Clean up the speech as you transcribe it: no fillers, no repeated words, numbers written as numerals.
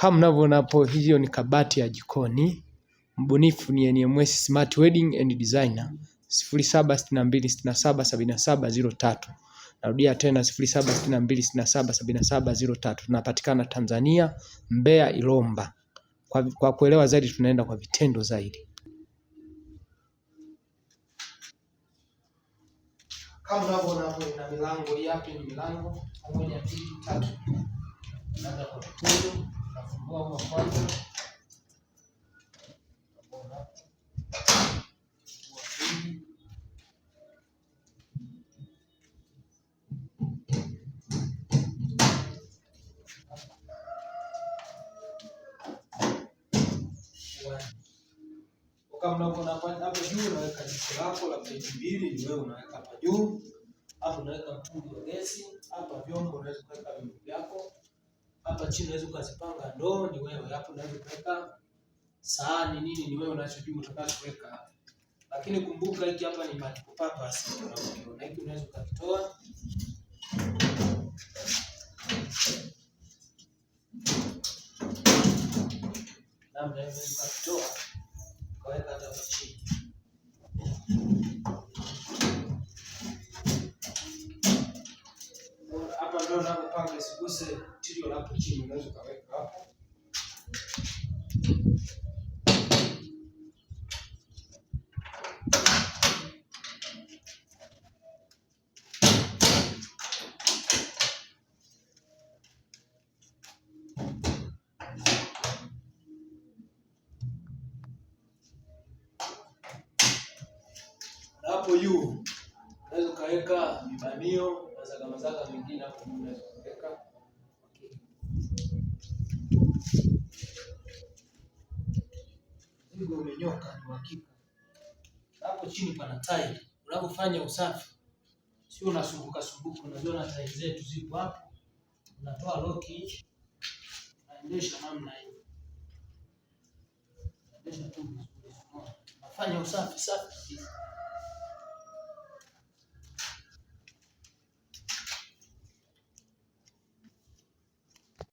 Kama mnavyoona hapo, hiyo ni kabati ya jikoni. Mbunifu ni NMS Smart Wedding and Designer 0762677703. Narudia tena 0762677703. Tunapatikana Tanzania, Mbeya Ilomba. Kwa kuelewa zaidi tunaenda kwa vitendo zaidi. Kama unavyoona hapo ina milango hii hapa ni milango moja, mbili, tatu. Unaanza kwa mtundu, unafungua wa kwanza. Kama unavyoona hapo juu unaweka jiko lako la pleti mbili, ni wewe unaweka hapa juu. Hapo unaweka mtungi wa gesi, hapa vyombo unaweza kuweka vyombo vyako. Hapa chini unaweza ukazipanga ndoo, ni wewe. Hapo unaweza kuweka sahani nini, ni wewe unachojua utakachoweka hapa. Lakini kumbuka hiki hapa ni multiple purpose, unakiona hiki unaweza ukakitoa namna hiyo, unaweza ukakitoa ukaweka hata hapa chini. Hapa ndio unapopanga, isiguse tilio hapo chini, unaweza ukaweka hapo. Hapo juu unaweza ukaweka vibanio, mazaga mazaga mengine hapo unaweza kuweka. Okay. Mzigo umenyoka ni uhakika. Hapo chini pana tile. Unapofanya usafi sio unasumbuka sumbuka, unaziona tile zetu zipo hapo, unatoa loki, unaendesha namna hiyo, unaendesha tu vizuri, unafanya usafi safi kabisa.